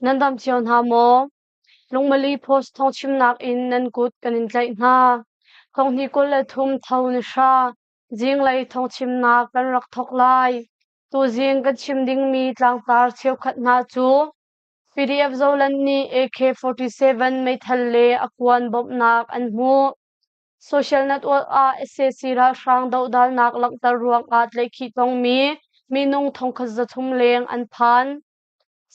Nan dam cio hna maw? Lungmali Post thawngchimnak in nan kut kan in tlaih hna. Thonghni 23 tho ni hra zinglei thawngchimnak kan rak thawk lai. Tuzing kan chim dingmi tlangtar cheukhat hna cu PDF Zoland nih AK-47 meithal le a kuan bawmhnak an hmuh. Social network ah sac ralhrang dohdalnak langhter ruangah tlaihkhih tongmi minung thongkhat 300 leng an phan.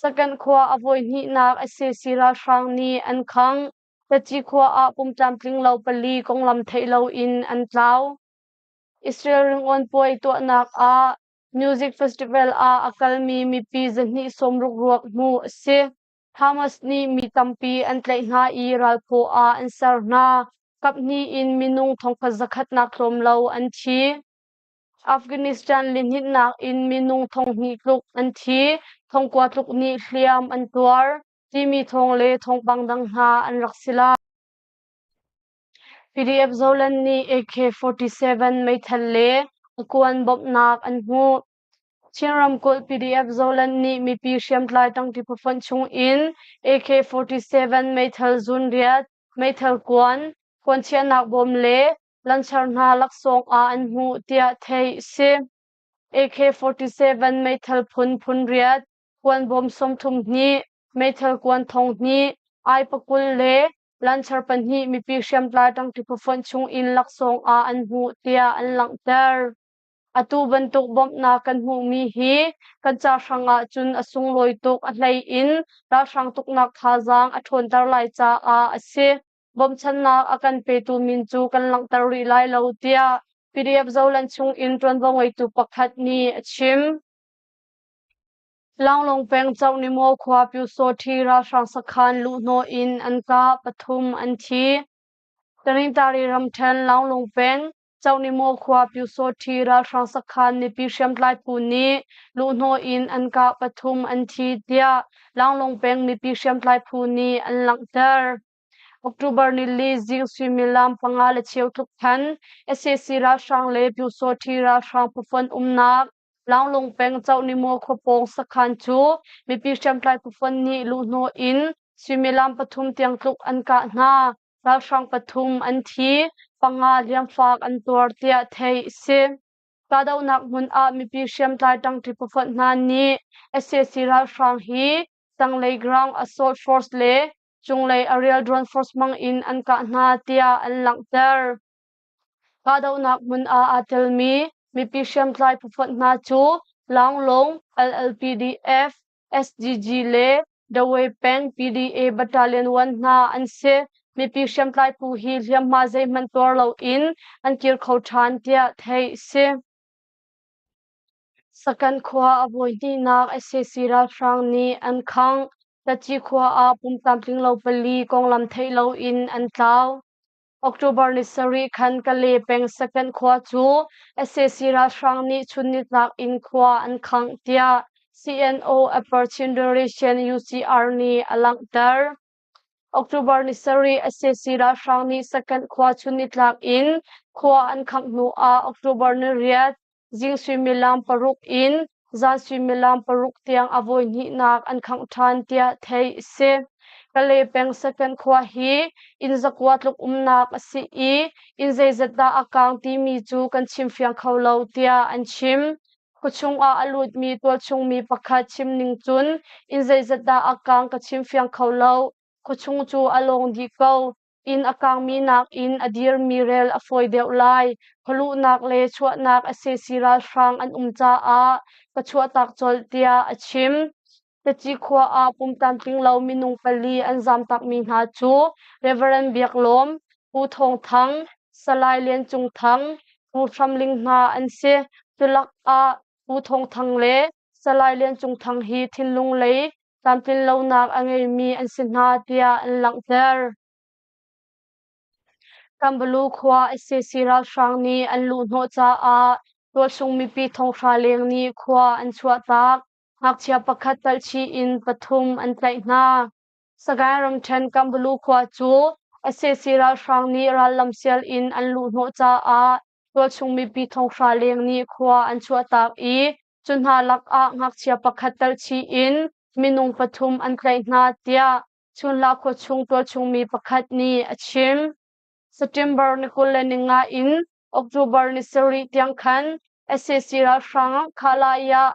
Sakanh khua a voihnihnak sac ralhrang nih an khangh. Taci khua ah pumtlamtling lo pali konglam theih loin an tlau. Israel ringawn puai tuahnak ah music festival ah a kalmi mipi 260 ruak hmuh a si. Hamas nih mi tampi an tlaih hna i ralphaw ah an ser hna. Kaphnih in minung thongkhat zakhatnak tlawm lo an thi. Afghanistan lihninhnak in minung thonghnih tluk an thi, thongkua tluk nih hliam an tuar timi thawng le thawngpang dang hna an rak si lai. PDF Zoland nih AK-47 meithal le a kuan bawmhnak an hmuh. Chin ramkulh PDF Zoland nih mipi hriamtlai ṭangṭi phufonh chung in AK-47 meithal zunriat, meithal kuan, kuan chiahnak bawm le lanchar hna laksawng ah an hmuh tiah theih a si. AK-47 meithal phun phun riat, kuan bawm 32, meithal kuan thong hnih, ai pakul le lanchar pahnih mipi hriamtlai ṭangṭi phufonh chung in laksawng ah an hmuh tiah an langhter. Atu bantuk bawmhnak kan hmuhmi hi kan ca hrangah cun a sunglawi tuk, a hlei in ralhrang tuknak thazaang a ṭhawnter lai caah a si. Bawmchannak a kan petu min cu kan langhter rih lai lo, tiah PDF Zoland chung in ṭuanvo ngeitu pakhat nih a chim. Lawnglong peng Cohnimaw khua Pyusawṭhi ralhrang sakhan luhhnawh in an kah, pathum an thi. Tanintari ramṭhen Lawnglung peng Cohnimaw khua Pyusawṭhi ralhrang sakhan mipi hriamtlai phu nih luhhnawh in an kah pathum an thi tiah Lawnglung peng mipi hriamtlai phu nih an langhter. October nili zing suimilam panga le cheu tluk khan sac ralhrang le Pyusawṭhi ralhrang phufonh umnak Lawnglung peng Cohnimaw khua pawng sakhan cu mipi hriamtlai phufonh nih luhhnawh in suimilam pathum tiang tluk an kah hna. Ralhrang pathum an thi, panga hliamfak an tuar tiah theih a si. Kahdohnak hmun ah mipi hriamtlai ṭangṭi phufonh hna nih sac ralhrang hi tanglei ground assault force le cunglei aerial drone force hmang in an kah hna tiah an langhter. Kahdohnak hmun ah aa telmi mipi hriamtlai phufonh hna cu Launglung, LLPDF, SGG le Dawei peng PDA Battalion 1 hna an si. Mipi hriamtlai phu hi hliamhma zeihmanh tuar loin an kir kho ṭhan tiah theih a si. Sakan khua a vawi hnihnak sac ralhrang nih an khangh. Taci khua ah pum tlamtling lo pali konglam theih loin an tlau. October ni sarih khan Kale peng Sakan khua cu sac ralhrang nih chunnitlak in khua an khangh tiah CNO Upper Chin Generation UCR nih a langhter. October ni sarih sac ralhrang nih Sakan khua chunnitlak in khua an khangh hnu ah October ni riat zing suimilam paruk in zan suimilam paruk tiang a vawi hnihnak an khangh ṭhan tiah theih a si. Kalay peng Second khua hi inn zakua tluk umnak a si i inn zeizat dah a kaang timi cu kan chim fiang kho lo tiah an chim. Khuachung ah a lutmi tualchung mi pakhat chim ning cun inn zeizat dah a kaang ka chim fiang kho lo. Khuachung cu a lawng dih ko. Inn a kangmi nakin a dirmi rel a fawi deuh lai. Khualuhnak le chuahnak a sac ralhrang an um caah ka chuahtak colh tiah a chim. Taci khua ah pum tlamtling lo minung pali an zamtakmi hna cu Reverend Biak Lawm, Pu Thawng Thang, Salai Lian Cung Thang, Pu Hram Ling hna an si. Culak ah Pu Thawng Thang le Salai Lian Cung Thang hi thinlung lei tlamtlinlonak a ngeimi an si hna tiah an langhter. Kambalu khua sac ralhrang nih an luhhnawh caah tualchung mipi thonghra leng nih khua an chuahtak. Ngakchia pakhat talhchih in pathum an tlaih hna. Sagaing ramṭhen Kambalu khua cu sac ralhrang nih rallam sial in an luhhnawh caah tualchung mipi thonghra leng nih khua an chuahtak i cu hna lakah ngakchia pakhat talhchih in minung pathum an tlaih hna tiah Chunla khuachung tualchung mi pakhat nih a chim. September ni 25 in October ni sarih tiang khan sac ralhrang Khalaya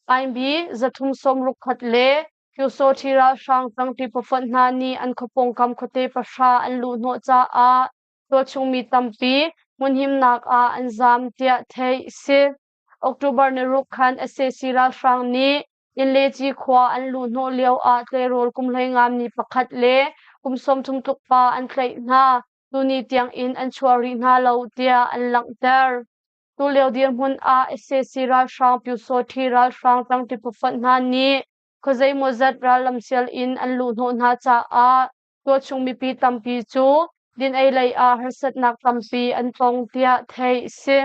IB 361 le Pyusawṭhi ralhrang tangṭi pafonh hna nih an khuapawngkam khuate pahra an luhhnawh caah tualchung mi tampi hmunhimnak ah an zaam tiah theih a si. October ni ruk khan sac ralhrang nih Inleci khua an luhhnawh lio ah tleirawl kum 15 mi pakhat le kum 30 tluk pa an tlaih hna. Tuni tiang in an chuah rih hna lo tiah an langhter. Tulio dirhmun ah sac ralhrang Pyusawṭhi ralhrang tangṭi phufonh hna nih khuazeimawzat rallamsial in an luhhnawh hna caah tualchung mipi tampi cu din-ei lei ah harsatnak tampi an tong tiah theih a si.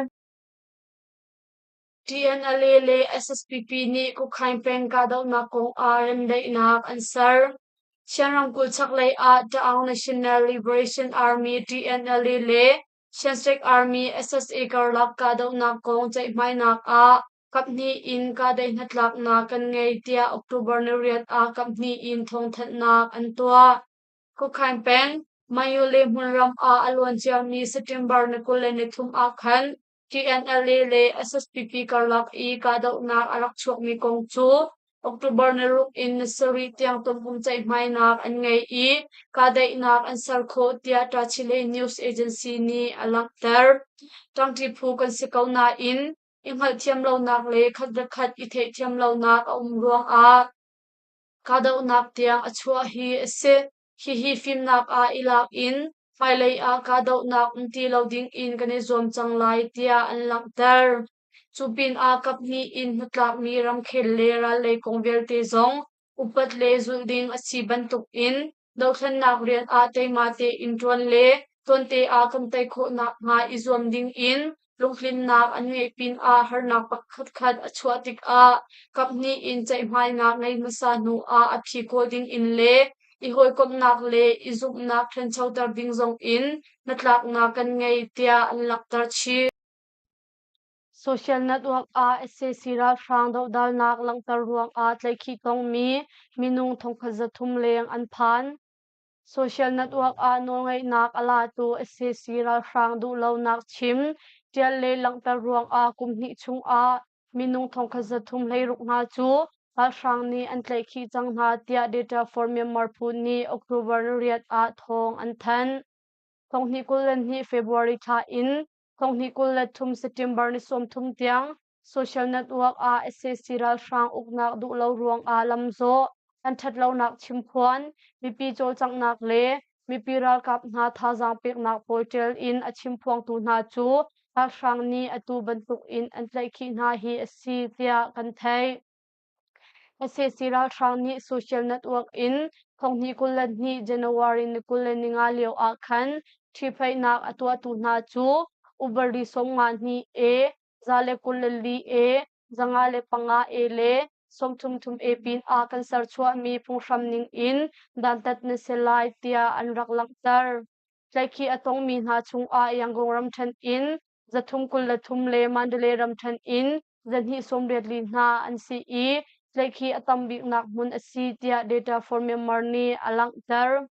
TNLA le SSPP nih Kukhaing peng kahdohnak kong ah remdaihnak an ser. Chin ramkulh chaklei ah Ta'ang National Liberation Army TNLA le Shan State Army SSA karlak kahdohnak kong ceihmainak ah kaphnih in kahdaih hnatlaknak kan ngei tiah October ni riat ah kaphnih in thawngthanhnak an tuah. Kukhaing peng, Mayule hmunram ah a luan ciami September ni 23 ah khan TNLA le SSPP karlak i kahdohnak a rak chuakmi kong cu October ni ruk in ni sarih tiang tonpum ceihmainak an ngei i kahdaihnak an ser khawh tiah Tachileik News Agency nih a langhter. Ṭangṭi phu kan si ko nain i hngalhthiam lonak le khat le khat i theihthiam lonak a um ruangah kahdohnak tiang a chuah hi a si. Hihi fimnak ah i lak in hmailei ah kahdohnak um ti lo dingin kan i zuam cang lai tiah an langhter. Cu pinah kaphnih in hnatlakmi ramkhel le rallei kong vialte zong upat le zulh ding a si bantukin dothlennak rian ah teima tein ṭuan le tuante ah kan tei khawh nakhnga i zuam dingin lungtlinnak an ngeih pinah harnak pakhatkhat a chuah tikah kaphnih in ceihmainak ngei hmasa hnu ah a phi kawl dingin le i hawikomhnak le i zumhnak ṭhanchoter ding zongin hnatlaknak kan ngei tiah an langhter chih. Social network ah sac ralhrang dohdalnak langhter ruangah tlaihkhih tongmi minung thongkhat 300 leng an phan. Social network ah nawlngeihnak a latu sac ralhrang duhlonak chim, ṭial le langhter ruangah kum hnih chungah minung thongkhat 316 hna cu ralhrang nih an tlaihkhih cang hna tiah Data for Myanmar phu nih October 8 ah thawng an thanh. 2022 February thla in 2023 September ni 30 tiang social network ah sac ralhrang uknak duhlo ruangah lamzawh, an ṭhatlonak chimphuan, mipi cawlcanghnak le mipi ralkap hna thazaang peknak pawl ṭial in a chimphuangtu hna cu ralhrang nih atu bantuk in an tlaihkhih hna hi a si tiah kan theih. Sac ralhrang nih social network in 2022 January ni 25 lio ah khan ṭhiphaihnak a tuahtu hna cu Ubari 52 A, 124 A, 505 A le 33 A pin ah kan serchuahmi phunghram ning in dantat na si lai tiah an rak langhter. Tlaihkhih a tongmi hna chungah Yangon ramṭhen in 323 le Mandalay ramṭhen in 284 hna an si i tlaihkhih a tam biknak hmun a si tiah Data for Myanmar nih a langhter.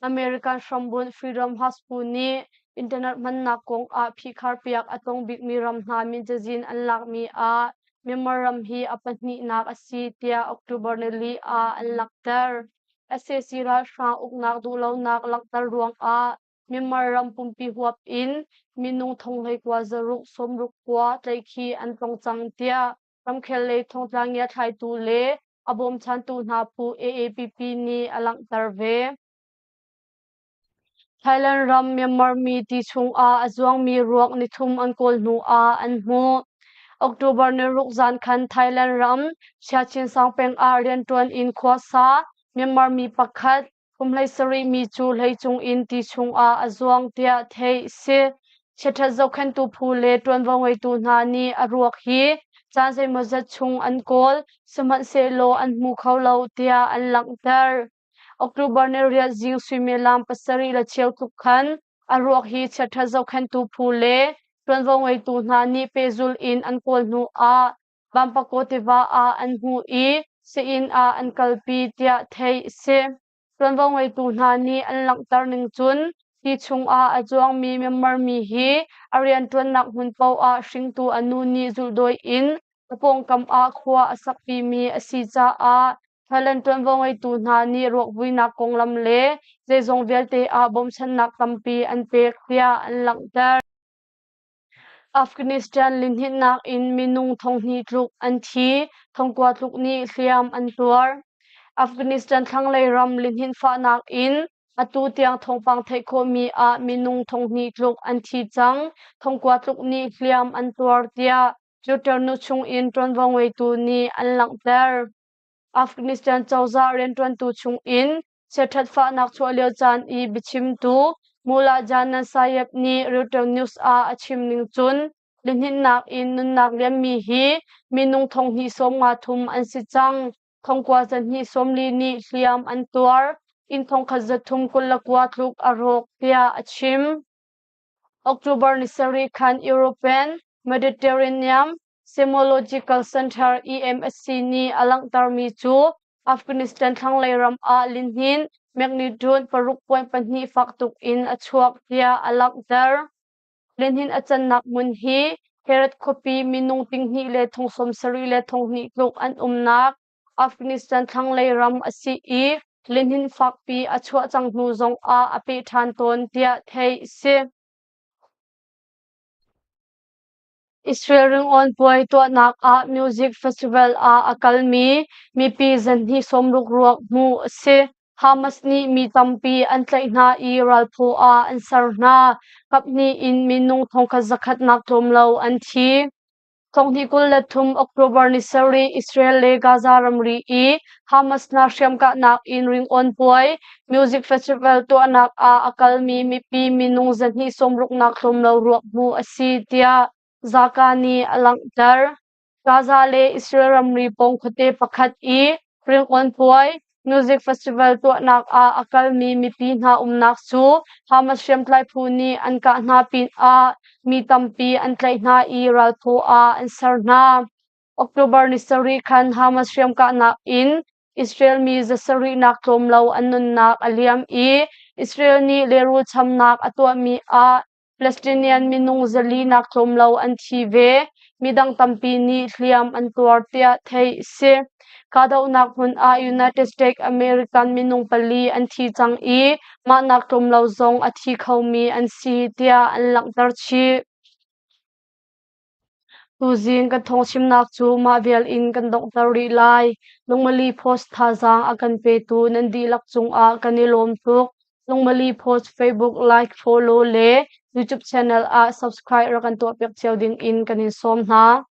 American hrambunh Freedom House phu nih internet hmannak kong ah phihkharpiak a tong bikmi ram hna min cazin an lakmi ah Myanmar ram hi a pahnihnak a si tiah October nili ah an langhter. Sac ralhrang uknak duhlonak langhter ruangah Myanmar ram pumpi huap in minung thonghlei kua zaruk 69 tlaihkhih an tong cang tiah ramkhel lei thongtla ngiathlaitu le a bawmchantu hna phu AAPP nih a langhter ve. Thailand ram Myanmar mi ti chungah a zuangmi ruak nithum an kawl hnu ah an hmuh. October ni ruk zan khan Thailand ram Chiachinsang peng ah rianṭuan in khuasa Myanmar mi pakhat kum 17 mi cu hleicung in ti chungah a zuang tiah theih a si. Chiaṭhat zohkhenhtu phu le ṭuanvo ngeitu hna nih a ruak hi caan zeimawzat chung an kawl, sihmanhsehlaw an hmu kho lo tiah an langhter. October ni riat zing suimilam pasarih le cheu tluk khan a ruak hi chiaṭhat zohkhenhtu phu le ṭuanvo ngeitu hna nih pehzulh in an kawl hnu ah Vampakaw tiva ah an hmuh i sii-inn ah an kalpi tiah theih a si. Ṭuanvo ngeitu hna nih an langhter ning cun ti chungah a cuangmi Myanmar mi hi a rianṭuannak hmun paoh ah hringtu a nu nih zulhdawi in a pawngkam ah khua a sakpimi a si caah Thailand ṭuanvo ngeitu hna nih ruakvuinak konglam le zeizong vialte ah bawmchannak tampi an pek tiah an langhter. Afghanistan lihninhnak in minung 2000 tluk an thi, 9000 tluk nih hliam an tuar. Afghanistan thlanglei ram lihninh fahnak in atu tiang thawngpang theih khawhmi ah minung 2000 tluk an thi cang, 9000 tluk nih hliam an tuar tiah Twitter nu chungin ṭuanvo ngeitu nih an langhter. Afghanistan cozah rianṭuantu chungin chiaṭhat fahnak chuah lio caan i biachimtu Mullah Janan Sayeb nih Reuters News ah a chim ning cun lihninhnak in nunnak liammi hi minung 2053 an si cang. 9240 nih hliam an tuar. Inn 1329 tluk a rawk tiah a chim. October ni sarih khan European Mediterranean Seismological Center EMSC nih a langhtermi cu Afghanistan thlanglei ram ah lihnin magnitude 6.2 fak tuk in a chuak tiah a langhter. Lihnin a cannak hmun hi Herat khuapi minung tinghnih le thong 70 le thong hnih tluk an umnak Afghanistan thlanglei ram a si i lihnin fakpi a chuah cang hnu zong ah a peh ṭhan tawn tiah theih a si. Israel ringawn puai tuahnak ah music festival ah a kalmi mipi zanhnih 60 ruak hmuh a si. Hamas nih mi tampi an tlaih hna i ralphaw ah an ser hna. Kaphnih in minung thongkhat zakhat nak tlawm lo an thi. 2023 October ni sarih Israel le Gaza ramri i Hamas hna hriamkahnak in ringawn puai music festival tuahnak ah a kalmi mipi minung zahnih 60 nak tlawm lo ruak hmuh a si tiah Zaka nih a langhter. Gaza le Israel ramri pawng khuate pakhat i ringawn puai music festival tuahnak ah a kalmi mipi hna umnak cu Hamas hriamtlai phu nih an kah hna pinah mi tampi an tlaih hna i ralphaw ah an ser hna. October ni sarih khan Hamas hriamkahnak in Israel mi zasarihnak tlawm lo an nunnak a liam i Israel nih lehrul chamnak a tuahmi ah Palestinian minung zali nak tlawm lo an thi ve. Midang tampi nih hliam an tuar tiah theih a si. Kahdohnak hmun ah United States American minung pali an thi cang i mah nak tlawm lo zong a thi khomi an si tiah an langhter chih. Tuzing kan thawngchimnak cu mah vial in kan donghter rih lai. Lungmali Post thazaang a kan petu nan dihlak cungah kan i lawm tuk. Lungmali Post Facebook like, follow le YouTube channel ah subscribe rak kan tuahpiak cio ding in kan in sawm hna.